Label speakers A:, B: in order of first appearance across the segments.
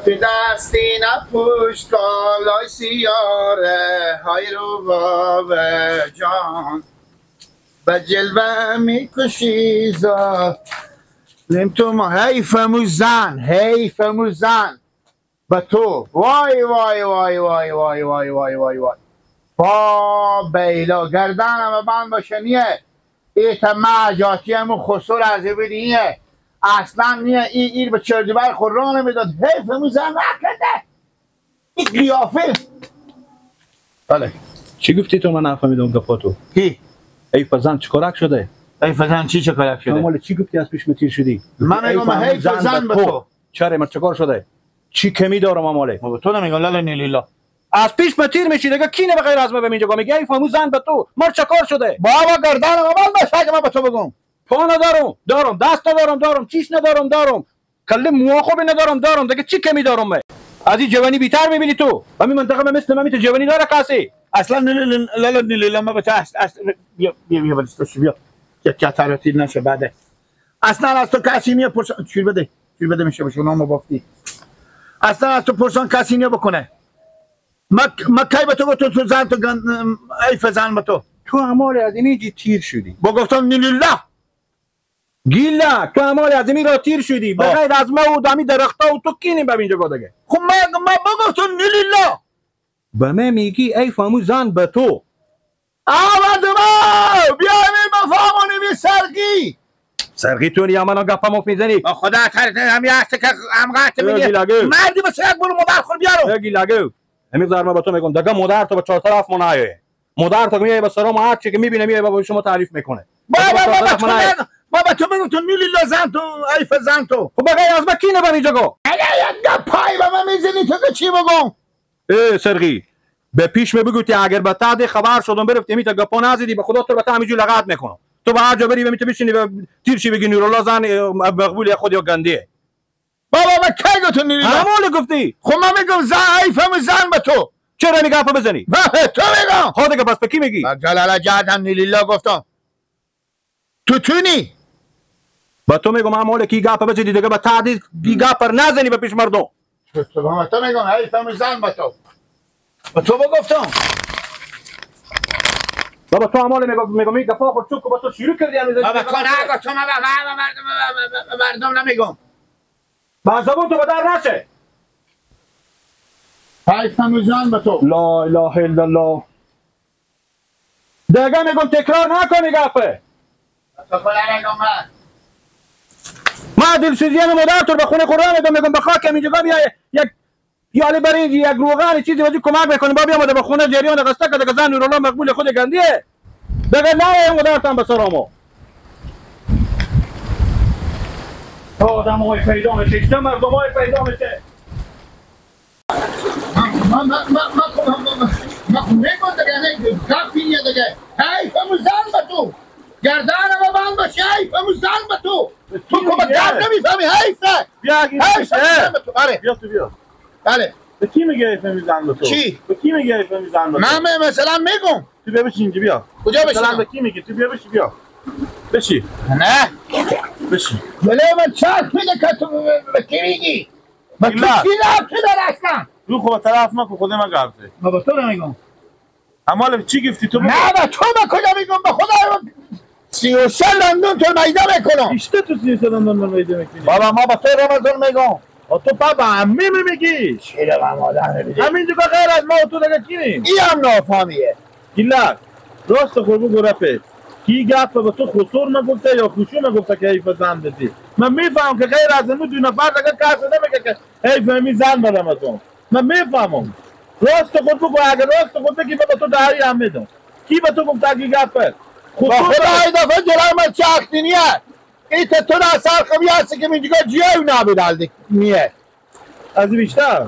A: کف دستی نپوش کالای سیاره های رو بابا جان به جلوه میکشی ظالم تو ما. حیف زن، حیف زن به تو. وای وای وای وای وای وای وای وای وای با بیلا گردنم بند باشه نیه. ایتا معجاتی همون خسور از نیه اصلا نیه. این به چردیبر خود را نمیداد. حیف زن نکرده این قیافه. بله
B: چی گفتی تو؟ من نفهمیدم گپاتو.
A: کی؟
B: حیف زن چیکارک شده؟
A: حیف زن چی چیکارک شده؟
B: مال چی گفتی از پیش متیر شدی؟
A: من میگم حیف زن به تو.
B: چرا من چیکار شده؟ چی کمی دارم ماله؟
A: ما به تو نمیگم لالا نیلیلا.
B: از پیش متیر میشی دیگه کی نه بغیر از ما به اینجا میگه حیف زن به تو. ما چیکار شده؟
A: بابا گردنم اول باشه که من به تو بگم.
B: پا ندارم دارم، دست ندارم دارم، چیش ندارم دارم، کله موها خوبی ندارم دارم، دیگه چی کمی دارم من؟ از این جوانی بیتر میبینی تو؟ همین منطقه من مثل من تو جوانی داره کسی؟
A: اصلا لالا نیلیلا ما به تو بیا بیا بیا بیا بیا که نشه بعده. اصلا از تو کسی میپرسن چی بده؟ چی بده میشه بشه نامو بافتی. اصلا از تو پرسان کسی نیا بکنه. ما کی به تو گفتم تو زن تو حیف زن به تو.
B: تو امال از اینجی تیر شدی.
A: با گفتم نیلیلا
B: گیلا تو امال از این را تیر شدی. بغیر از ما و دمی درختا و تو کینیم به اینجا دیگه.
A: خب ما بگفتم نیلیلا.
B: به من میگی ای فامو زن به تو.
A: آمدم بیا می بفهمونی بی سرگی.
B: سرگی تو نیا منو گپم میزنی.
A: با خدا ترت هم یه که هم قطع میگه. مردی بس یک برو مادر خور بیارو.
B: گیلا گو. همین زار ما به تو میگم دگه مادر تو به چهار طرف منایه. مادر تو میای به سرام هر چی که میبینه میای با شما تعریف میکنه.
A: بابا بابا تو میگم تو نیلیلا زن تو حیف زن تو.
B: خب بغیر از ما کی نه اینجا گو؟
A: اگه یک پای به من میزنی تو چی بگم؟
B: ای سرگی به پیش می بگو تی اگر به تعدی خبر شدم برفتی می تا گپا نزدی به خدا تو به همینجور لغت میکنم. تو به هر جا بری می تو بشینی به تیر شی بگی نورالله زن مقبول خود یا گندیه.
A: بابا من کی گفتم نیلیلا؟
B: همون گفتی.
A: خب من میگم زن حیفم زن به تو.
B: چرا میگه گپ بزنی؟
A: به تو میگم.
B: خب دیگه پس به کی میگی؟
A: جلال جادم نیلیلا گفتم. تو تونی؟
B: با تو میگم همون کی گپ بزنی دیگه به تعدی گپ پر نزنی به پیش مردم.
A: تو تو میگم حیفم زن به تو. به تو بگفتم.
B: بابا تو عمال میگم میگم گپا خود چوک با تو شروع کردی هنوز.
A: بابا تو نگو تو من مردم نمیگم.
B: با زبون تو بدر نشه.
A: حیفم زن به تو.
B: لا اله الا الله. دیگه میگم تکرار نکنی گپه.
A: تو خدا نگم من.
B: ما دلسوزی مادر تو به خونه قرآن میگم میگم به خاک اینجا بیا یک یالی برنج یک روغن چیزی واسه کمک میکنه با بیام به خونه جریان قصه که زن نورالله مقبول خود گندیه. دیگه نه مادر تام به سرامو. آدم های پیدا میشه، ایشتا مردم های پیدا میشه.
A: من من من من میگم دیگه گپیه دیگه. حیفم زن به تو. گردنم بند باشه حیفم زن به تو. تو که گپ نمیفهمی حیفه.
C: بیا
A: حیفم زن به تو. آره
C: بیا تو بیا.
A: بله.
C: به کی میگه حیفم زن به تو؟
A: چی؟
C: به کی میگه حیفم زن به تو؟
A: من مثلا میگم.
C: تو بیا بشین اینجا بیا.
A: کجا بشینم؟
C: مثلا به کی میگی؟ تو بیا بشین بیا. بشین.
A: نه.
C: بشین.
A: ولی من چرخ میده که تو به کی میگی؟ به تو چی ربطی داره اصلا؟
C: رو خب طرف ما که خود من گفته.
A: ما به تو نمیگم.
C: امال چی گفتی تو؟
A: نه به تو به کجا میگم؟ به خدا 33 لندن تو میده میکنم.
C: ایشته تو 33 لندن میده میکنی.
A: بابا ما به تو رمضان میگم.
C: تو بابا عمی میگی؟
A: چی رقم آدم میگی؟
C: همینجا به غیر از ما و تو دیگه کی نیم؟
A: این هم نافهمیه.
C: گیلک راست خود بگو رفیق. کی گپ به تو خسور نگفته یا خوشو نگفته که حیف زن بدی؟ من میفهمم که غیر از اون دو نفر دیگه کسی نمیگه که حیف همی زن بدم از اون. من میفهمم. راست خود بگو اگر راست خود بگی به تو دهی هم میدم. کی به تو گفته که گپ؟
A: با خدا ای دفعه جلوی من چرخ نیه. این تو در سر خوبی هستی که اینجا جیای نبود نیه.
C: از بیشتر؟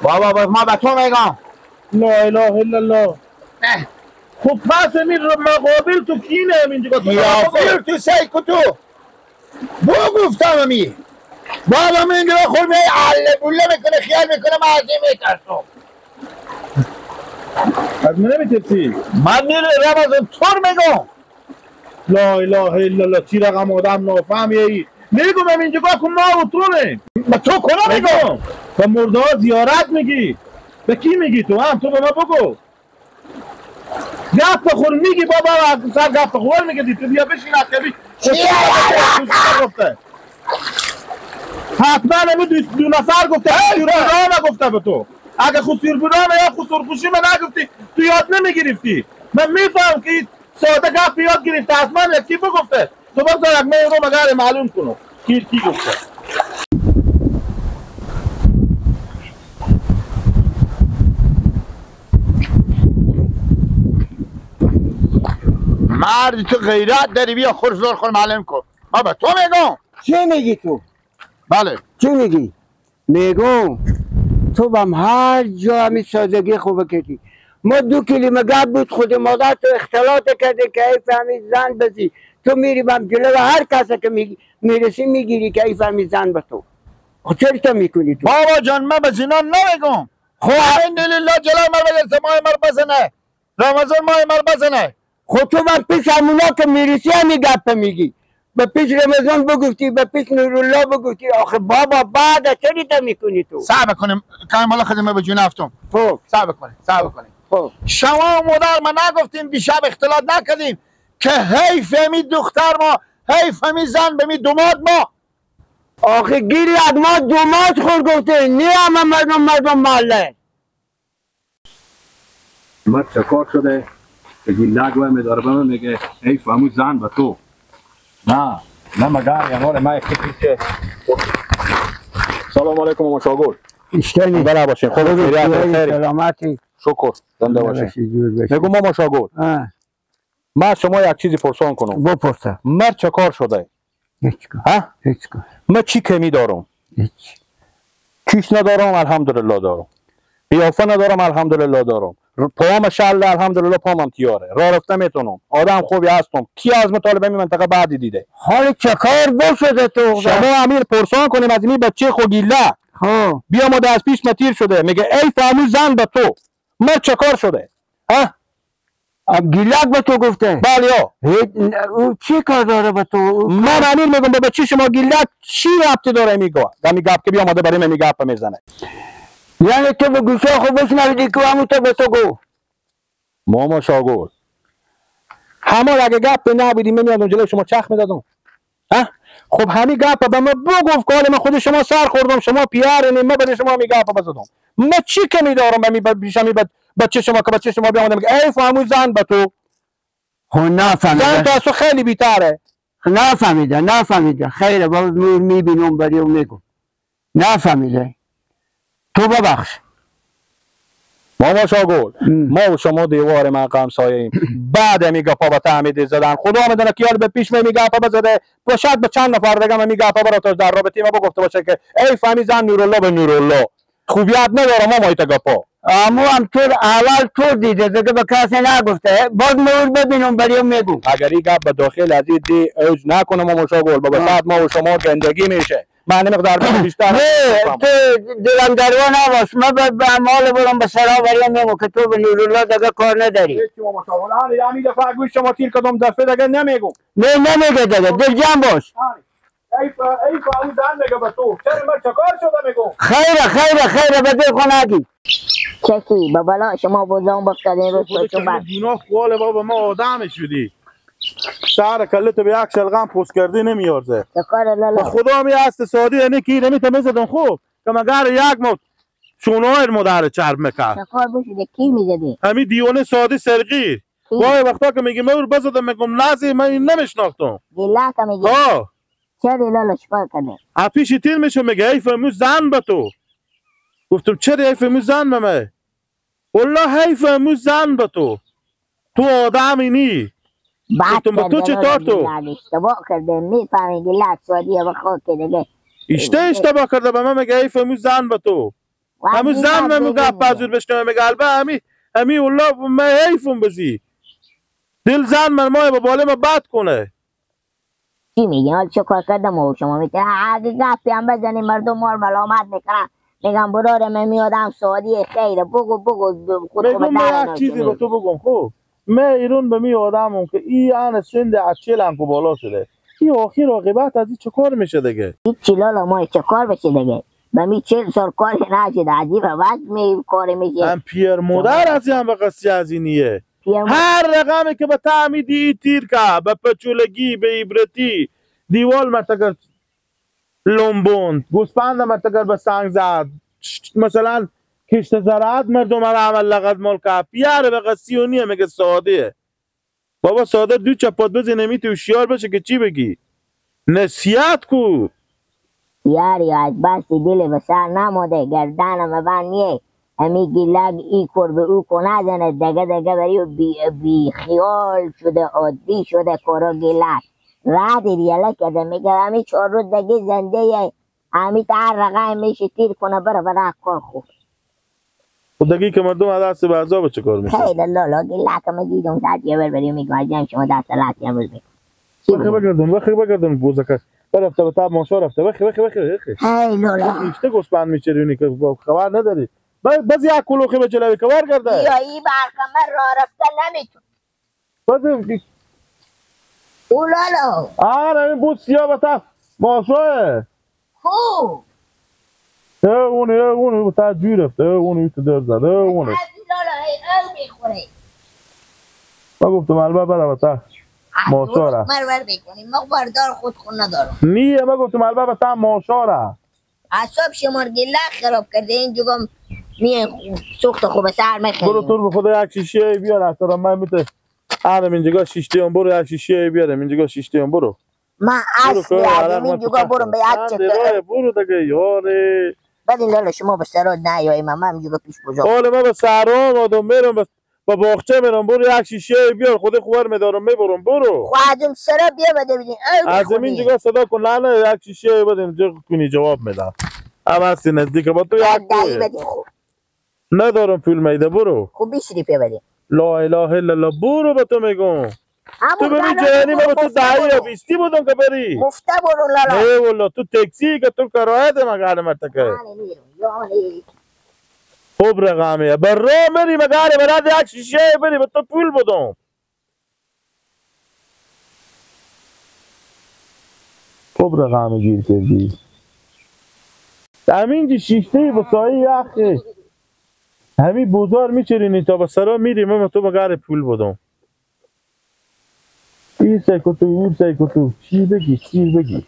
A: بابا ما به تو میگم.
C: لا اله الا الله.
A: نه.
C: خب پس این مقابل تو کینه اینجا تو
A: یا تو سیکو تو. با گفتم امی. بابا من اینجا خود می عله بوله میکنه خیال میکنه من از این میترسم.
C: از من نمیترسی؟
A: من میره رمضان تور میگم.
C: لا اله الا الله چی رقم آدم نافهمیه ای. میگم اینجا که ما و تو نه.
A: به تو کنم میگم؟
C: به مرده ها زیارت میگی؟ به کی میگی تو؟ هم تو به ما بگو. گپ بخور میگی بابا، سر گپ بخور میگی تو بیا بشین عقبی. گفته حتما همین دو نفر گفته، خسور نگفته به تو. اگه خسور بودم یا خسور خوشی من نگفتی تو یاد نمیگرفتی. من میفهم که ساده گپ یاد گرفته، حتما یکی بگفته. تو بگذار من رو مگر معلوم کنم کی کی گفته.
A: مرد تو غیرت داری، بیا خورزور خور معلم کن. بابا تو میگم
D: چی میگی تو؟
A: بله
D: چی میگی؟ میگم تو بم هر جا همی سازگی خوبه کردی. ما دو کلمه گپ بود خود مادر تو اختلاط کرده که ای فهمی زن بزی. تو میری بم جلو هر کسی که میرسی میگیری که ای فهمی زن به تو. خب چرا تو میکنی تو؟
A: بابا جان من به زینا نمیگم. خب این لله جلال مر بگرسه ماه مر بزنه، رمضان ماه مر بزنه.
D: خب تو بر پیش همونا که میرسی همی گپ میگی. به پیش رمضان بگفتی، به پیش نورالله بگفتی. آخه بابا بعد چرا تا میکنی تو؟
A: صبر کنیم کمی بالا خدمه به جون افتم.
D: خب
A: صبر کنیم، صبر کنیم.
D: خب
A: شما مادر ما نگفتیم دیشب اختلاط نکردیم که حیف می دختر ما، حیف می زن به می دوماد ما.
D: آخه گیر ما دوماد خور گفته نه همه مردم محله.
B: مرد چکار شده که گیلک و میداره به من میگه حیف همون زن به تو. نه نه مگر یعنی ما یک که سلام علیکم ماما شاگل.
D: اشتنی
B: بله باشین، خدا خیریت،
D: سلامتی،
B: شکر، زنده باشین. میگم ماما شاگل من شما یک چیزی پرسان کنم.
D: بپرسه.
B: مرد چه کار شده؟
D: هیچ کار.
B: ها؟
D: هیچ کار.
B: من چی کمی دارم؟
D: هیچ.
B: کیش ندارم الحمدلله دارم. قیافه ندارم الحمدلله دارم. پاهم شل الحمدلله پامم تیاره. راه رفته میتونم. آدم خوبی هستم. کی از مطالبه می منطقه بعدی دیده؟
D: حال چه کار بشده تو؟
B: شما امیر پرسان کنیم از این بچه خوگیله.
D: ها.
B: بیا ما دست پیش متیر شده میگه ای فهمو زن به تو. مرد چه کار شده؟ ها؟
D: گیلک به تو گفته؟
B: بله.
D: او چی کار داره به تو؟
B: من امیر میگم به بچه شما گیلک چی ربطی داره میگه؟ دمی گپ که بیا آماده برای من گپ میزنه.
D: یعنی تو به گوشه خوب بشنویدی که همون تو به تو گفت.
B: ماما شاگل همون اگه گپ نبودی من میادم جلوی شما چخ میدادم. ها؟ خب همین گپ به من بگفت که من خود شما سر خوردم، شما پیارنی، من برای شما می گپ بزدم. من چی که میدارم به پیشم بچه شما که بچه شما بیامدم میگه ای فهمو زن به تو.
D: خب نفهمیده.
B: زن تو از تو خیلی بیتره.
D: نفهمیده نفهمیده. خیره بابا میبینم بری و میگم نفهمیده. تو ببخش
B: ماما شاگل. ما و شما دیوار من همسایه ایم. بعد می گپا به تعمید زدن خدا میدونه کیال به پیش می گپا بزده و شاید به چند نفر دیگه می گپا برات در رابطه ما بگفته باشه که ای فهمی زن نورالله به نورالله خوبیت نداره ما مایت گپا.
D: امو هم تو اول تو دیده دیگه به کسی نگفته. باز مور ببینم بریم میگم.
B: اگر این گپ به داخل از این دی اوج نکنه ماما شاگل بابا ساعت ما و شما گندگی میشه. من مقدار بیشتر
D: نه تو دلم دروا نباش. من به مال برم به سرا بریم میگم که تو به نورالله دیگه کار نداری.
B: هیچ ماما شاگل همین دفعه گوش شما تیر کدوم دفعه دیگه نمیگم.
D: نه نمیگه دیگه دل جمع باش.
B: ای فهمو زن میگه به تو چرا من چکار شده میگم؟
D: خیره خیره خیره به دل خونگی
E: چکی بابا شما بزن بکردین رو تو بر
C: گناه قال بابا ما آدم شدی سر کله تو به یک شلغم پوست کردی نمیارزه.
E: لالا
C: خدا می هست سادی یعنی کی نمی زدم خوب که مگر یک مو شونای مادر چرب میکرد.
E: چکار بشده کی میزدی؟
C: همین دیوانه سادی سرقی وای وقتا که میگه من بزدم میگم نازی من نمیشناختم.
E: گیلا که میگه
C: ها
E: چرا لالا چیکار کرده؟
C: پیش تیر میشه میگه حیف مو زن به تو. گفتم چرا حیف مو زن به من؟ والله حیف مو زن به تو، تو آدمی نی. گفتم به تو چطور تو؟
E: اشتباه کرده میفهمی گیلا سعودیه و خاک دیگه
C: اشتباه کرده به من میگه حیف مو زن به تو. همون زن به مو گپ پزور بشنوه میگه البه همی والله من حیفم بزی دل زن من مای با باله ما بد کنه.
E: چی میگی؟ حال چه کار کردم و شما میتونی اگه گپی هم بزنی مردم مار ملامت میکنن میگم برار من میادم سعودی خیره بگو بگو خود
C: میگم من یک چیزی به تو بگم. خب من ایران به می آدمم که ای آن سند از 40 هم بالا شده این آخر عاقبت از این چه کار میشه دیگه؟
E: هیچی لالا، ما چه کار بشه دیگه؟ به می 40 سال کار نشده، عجیب وقت می کار میشه.
C: هم پیر مادر از هم به قصی از اینیه. هر رقمی که به تعمیدی تیر که به پچولگی به عبرتی دیوال مرتکر لنبوند، گوسفند مرتکر به سنگ زد، مثلا کشت زراعت مردم را عمل لغت مال که پیاره به قصیونیه. میگه ساده بابا، ساده دو چپات بزنه می تو شیار بشه که چی بگی؟ نصیحت کو
E: یاری از بس دل به سر نموده، گردنم بند نیه، همی گیلگ ای کور به او کو نزنه، دگه دگه بری بی خیال شده، عادی شده کورو گیلگ رد ریاله کرده. میگه همی 4 روز دیگه زنده یه، همی تا هر رقم میشه تیر کنه بره بره کار خوب.
C: خب دیگه که مردم از دست به عذاب چه کار میشه؟
E: خیلی لالا گیلک ما دیدم ساعت یه بر بریم میگم از شما دست لاتی هم بزنیم.
C: بخی بگردم، بخی بگردم بوزکه برفته به تاب ماشا رفته. بخی بخی بخی بخی.
E: هی لالا
C: ایشته گوسفند میچرونی که خبر نداری. بس یک کلوخی به جلوی که برگرده.
E: یا ای برقه من راه رفته نمیتون.
C: بس
E: او لالا
C: آره این بود سیاه به تاب ماشاه.
E: کو
C: اونه اونه به تاب جوی رفته، اونه تو در زده، اونه.
E: لالا ای میخوره.
C: من گفتم البته برم به تاب ماشاره.
E: مرور میکنیم، ما بردار خود خون ندارم.
C: نیه ما گفتم البته تا ماشاره.
E: اعصاب شما گله خراب کرده، این جگم می سوخت خوب سر میخوری.
C: برو تو به خدا یک شیشه بیار اصلا من میته. آره اینجا شیشه هم برو، یک شیشه بیارم اینجا شیشه هم برو.
E: ما اصلی از اینجا برو به یک چه
C: برو دیگه یاره.
E: بعد لالا شما به سرا نیای، من اینجا پیش بزرگ.
C: حالا ما به سرا آدم میرم، با باغچه میرم. برو یک شیشه بیار، خود خوار میدارم میبرم. برو
E: خواهدم سرا بیا بده بدین.
C: از این جگاه صدا کن. نه نه یک شیشه بدین جو کنی جواب میدم. هم هستی نزدیک با تو یک
E: بدین. خوب
C: ندارم پول میده. برو
E: خوب 20 روپیه بدین.
C: لا اله الا الله. برو به تو میگم تو ببین جهانی ما تو 10 یا 20 بودم که بری
E: مفته. برو لالا.
C: نه والله تو تاکسی که تو کرایه ده مگر مرتکه خوب رقمیه. برو میری مگر برات یک شیشه بری به تو پول بدم. خوب رقم گیر کردی. همین شیشته بسایی یخه همین بازار میچرینی تا به سرا میری. من تو مگر پول بدم. این سایکو تو اون سایکو تو چی بگی چی بگی.